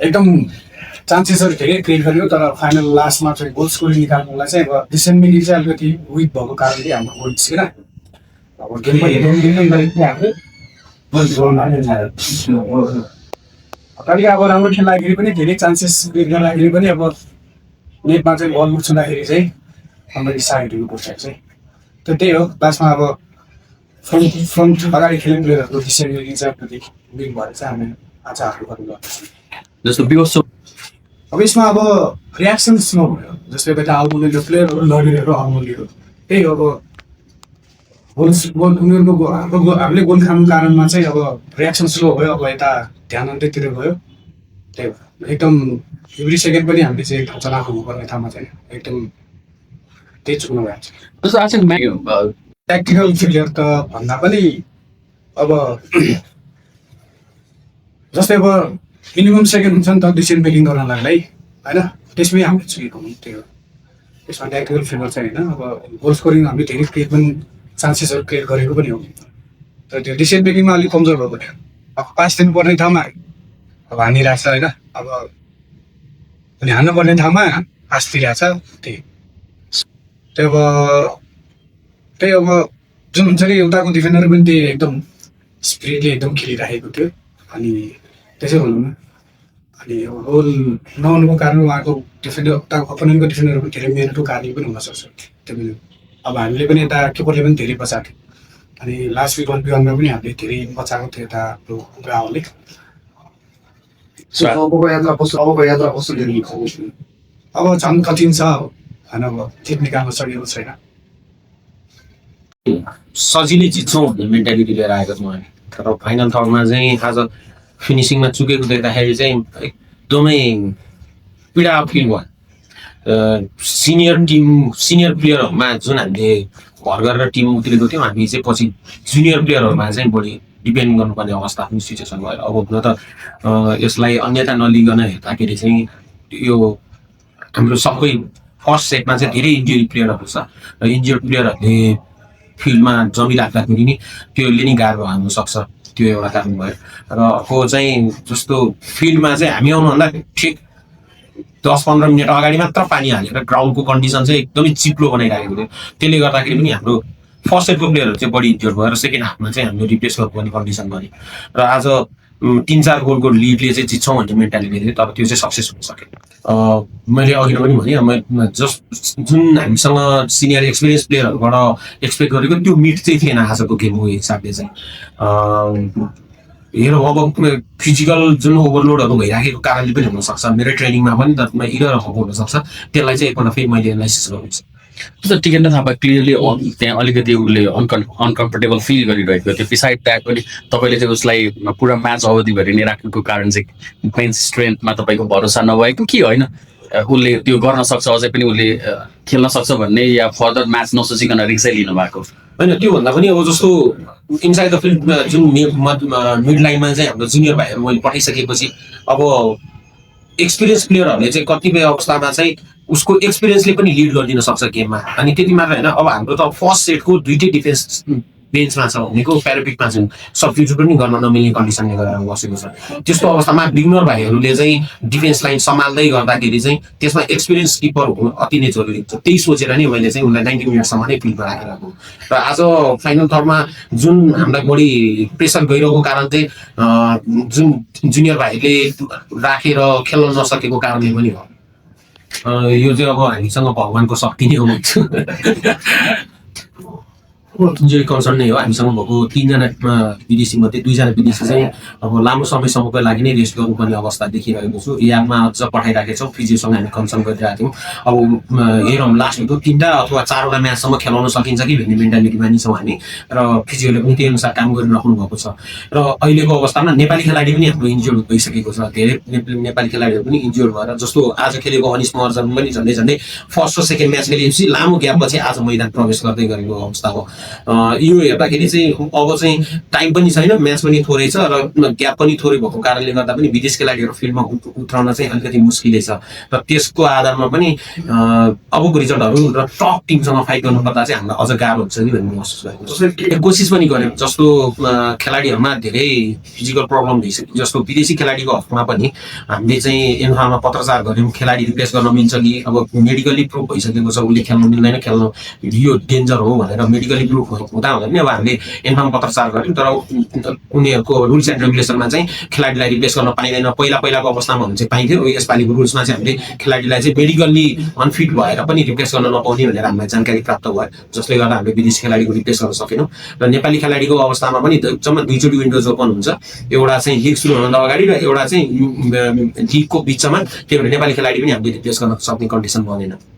एकदम चान्सेसहरू धेरै क्रिएट गर्यो तर फाइनल लास्टमा चाहिँ गोल स्कोरिङ निकाल्नुलाई चाहिँ अब डिसिसन मेकिङ चाहिँ अलिकति विक भएको कारणले हाम्रो गोल निस्केन। अब गेम पनि कहिले अब राम्रो खेल्दाखेरि पनि धेरै चान्सेस क्रिएट गर्दाखेरि पनि अब नेटमा चाहिँ बल उछ्याउँदाखेरि चाहिँ हाम्रो साइडहरू पर्छ चाहिँ त त्यही हो। लास्टमा अब फ्रन्ट अगाडि खेल्ने प्लेयरहरूको डिसिसन मेकिङ चाहिँ अलिकति विक भएर चाहिँ हामी आज हाम्रो गर्नुपर्छ। जस्तो बिकज अब यसमा अब रियाक्सन स्लो भयो जस्तो यता आउमुलेको प्लेयरहरू लडेरहरू आउमुल्यो त्यही हो। अब उनीहरूको हामीले गोल खानु कारणमा चाहिँ अब रियाक्सन स्लो भयो। अब यता ध्यान अन्त्यतिर गयो त्यही हो। एकदम एभ्री सेकेन्ड पनि हामीले चाहिँ एकदम चलाएको हुनुपर्ने ठाउँमा चाहिँ एकदम त्यही चुक्नु भएको छ। जस्तो आज ट्याक्टिकल फेलियर त भन्दा पनि अब जस्तै अब मिनिमम सेकेन्ड हुन्छ नि त डिसिसन मेकिङ गर्नलाई होइन त्यसमै हामीले चुकेको हुँ त्यो त्यसमा ट्याक्टिकल फेलियर चाहिँ होइन। अब गोल स्कोरिङ हामीले धेरै क्रिएट पनि चान्सेसहरू क्रिएट गरेको पनि हो तर त्यो डिसिसन मेकिङमा अलिक कमजोर भएको थियो। अब पास दिनुपर्ने ठाउँमा अब हानिरहेको छ होइन। अब अनि हान्नुपर्ने ठाउँमा पास दिइरहेको छ त्यही अब जुन हुन्छ नि एउटाको डिफेन्डर पनि त्यही एकदम स्पिरिटले एकदम खेलिराखेको थियो अनि त्यसै भनौँ न। अनि अब गोल नहुनुको कारण उहाँको डिफेन्डर उताको अपोनेन्टको डिफेन्डरहरू पनि धेरै मेहनतको कारण पनि हुनसक्छ त्यो बेला। अब हामीले पनि यता किपरले पनि धेरै बचाएको थियो अनि लास्ट विक 1v1मा पनि हामीले धेरै बचाएको थियो यता हाम्रो गाउँले। अब झन् कठिन छ होइन अब ठिक निकाल्न सकेको छैन। सजिलै जित्छौँ भन्ने मेन्टालिटी लिएर आएको छौँ हामी तर फाइनल थर्डमा चाहिँ आज फिनिसिङमा चुकेको देख्दाखेरि चाहिँ एकदमै पीडा फिल भयो। सिनियर प्लेयरहरूमा जुन हामीले भर गरेर टिम उत्रेको थियौँ हामी चाहिँ पछि जुनियर प्लेयरहरूमा चाहिँ बढी डिपेन्ड गर्नुपर्ने अवस्था आफ्नो सिचुएसन भयो। अब हुन त यसलाई अन्यथा नलिकन हेर्दाखेरि चाहिँ यो हाम्रो सबै फर्स्ट सेटमा चाहिँ धेरै इन्जुरी प्लेयरहरू छ र इन्जुर्ड प्लेयरहरूले फिल्डमा जमिराख्दाखेरि नि त्यसले नि गाह्रो हुनसक्छ त्यो एउटा कारण भयो। र अर्को चाहिँ जस्तो फिल्डमा चाहिँ हामी आउनुभन्दा ठिक 10-15 मिनट अगाडि मात्र पानी हालेर ग्राउन्डको कन्डिसन चाहिँ एकदमै चिप्लो बनाइराखेको थियो त्यसले गर्दाखेरि पनि हाम्रो फर्स्ट सेटको प्लेयरहरू चाहिँ बढी इन्जोर भयो र सेकेन्ड हाफमा चाहिँ हामीले रिप्लेस गर्नुपर्ने कन्डिसन भयो र आज 3-4 गोलको लिडले चाहिँ जित्छौँ भन्ने मेन्टालिटी थियो तर त्यो चाहिँ सक्सेस हुन सकेन। मैले अघि पनि भने जस्ट जुन हामीसँग सिनियर एक्सपिरियन्स प्लेयरहरूबाट एक्सपेक्ट गरेको त्यो मिड चाहिँ थिएन आजको गेमको हिसाबले चाहिँ। हेरौँ अब फिजिकल जुन ओभरलोडहरू भइराखेको कारणले पनि हुनसक्छ मेरो ट्रेनिङमा पनि त इरर भएको हुनसक्छ त्यसलाई चाहिँ एकपल्ट फेरि मैले एनालाइसिस गर्नुपर्छ। जस्तो टिकेन्द्र थापा क्लियरली त्यहाँ अलिकति उसले अनकम्फर्टेबल फिल गरिरहेको थियो बिसाइड द्याट पनि तपाईँले चाहिँ उसलाई पुरा म्याच अवधिभरि नै राखेको कारण चाहिँ बेन्च स्ट्रेन्थमा तपाईँको भरोसा नभएको कि होइन उसले त्यो गर्न सक्छ अझै पनि उसले खेल्न सक्छ भन्ने या फर्दर म्याच नसोचिकन रिक्सै लिनु भएको होइन। त्योभन्दा पनि अब जस्तो इनसाइड द फिल्ड जुन मिड लाइनमा चाहिँ हाम्रो जुनियर भाइहरू मैले पठाइसकेपछि अब एक्सपिरियन्स प्लेयरहरूले चाहिँ कतिपय अवस्थामा चाहिँ उसको एक्सपिरियन्सले पनि लिड गरिदिन सक्छ गेममा। अनि त्यति मात्र होइन अब हाम्रो त फर्स्ट सेटको दुइटै डिफेन्स बेन्चमा छ भनेको प्यारापिकमा जुन सब्स्टिट्युट पनि गर्न नमिल्ने कन्डिसनले गरेर बसेको छ त्यस्तो अवस्थामा बिगनर भाइहरूले चाहिँ डिफेन्स लाइन सम्हाल्दै गर्दाखेरि चाहिँ त्यसमा एक्सपिरियन्स किपर हुनु अति नै जरुरी हुन्छ। त्यही सोचेर नै मैले चाहिँ उनलाई 90 मिनटसम्म नै फिल्डमा राखिरहेको र आज फाइनल थर्डमा जुन हामीलाई बढी प्रेसर गइरहेको कारण चाहिँ जुन जुनियर भाइले राखेर खेल्न नसकेको कारणले पनि हो। यो चाहिँ अब हामीसँग भगवानको शक्ति नै हो भन्छु। इन्जुरी कन्सर्न नै हो। हामीसँग भएको 3 जना विदेशी मध्ये 2 जना विदेशी चाहिँ अब लामो समयसम्मको लागि नै रेस्ट गर्नुपर्ने अवस्था देखिरहेको छु। यामा अझ पठाइराखेको छौँ फिजियोसँग हामी कन्सर्न गरिरहेको थियौँ। अब हेरौँ लास्टको 3टा अथवा 4वटा म्याचसम्म खेलाउन सकिन्छ कि भन्ने मेन्टालिटीमा नि छौँ हामी र फिजियोले पनि त्यही अनुसार काम गरिराख्नु भएको छ। र अहिलेको अवस्थामा नेपाली खेलाडी पनि हाम्रो इन्जुर्ड भइसकेको छ। धेरै नेपाली खेलाडीहरू पनि इन्जुर्ड भएर जस्तो आज खेलेको अनिस महर्जन पनि झन्डै फर्स्ट र सेकेन्ड म्याच खेलेपछि लामो ग्यापपछि आज मैदान प्रवेश गर्दै गरेको अवस्था हो। यो हेर्दाखेरि चाहिँ अब चाहिँ टाइम पनि छैन, म्याच पनि थोरै छ र ग्याप पनि थोरै भएको कारणले गर्दा पनि विदेश खेलाडीहरू फिल्डमा उत्रन चाहिँ अलिकति मुस्किलै छ र त्यसको आधारमा पनि अबको रिजल्टहरू र टप टिमसँग फाइट गर्नुपर्दा चाहिँ हामीलाई अझ गाह्रो हुन्छ कि भन्ने महसुस भएको छ। कोसिस पनि गर्यो जस्तो खेलाडीहरूमा धेरै फिजिकल प्रब्लम भइसक्यो, जस्तो विदेशी खेलाडीको हकमा पनि हामीले चाहिँ इन्फामा पत्रचार गऱ्यौँ खेलाडी रिप्लेस गर्न मिल्छ कि, अब मेडिकली प्रुफ भइसकेको छ उसले खेल्नु मिल्दैन, खेल्नु यो डेन्जर हो भनेर मेडिकली प्रुफ हुँदा हुँदा पनि अब हामीले इन्फामा पत्रचार गऱ्यौँ, तर उनीहरूको रुल्स एन्ड रेगुलेसनमा चाहिँ खेलाडीलाई रिप्लेस गर्न पाइँदैन। पहिलाको अवस्थामा भने चाहिँ पाइन्थ्यो, यसपालिको रुल्समा चाहिँ हामीले खेलाडीलाई चाहिँ मेडिकल्ली अनफिट भएर पनि रिप्लेस गर्न नपाउने भनेर हामीलाई जानकारी प्राप्त भयो, जसले गर्दा हामीले विदेशी खेलाडीको रिप्लेस गर्न सकेनौँ। र नेपाली खेलाडीको अवस्थामा पनि जम्मा 2 चोटि विन्डोज ओपन हुन्छ, एउटा चाहिँ लिग सुरु हुनुभन्दा अगाडि र एउटा चाहिँ लिगको बिचमा, त्यही भएर नेपाली खेलाडी पनि हामीले रिप्लेस गर्न सक्ने कन्डिसन बनेन।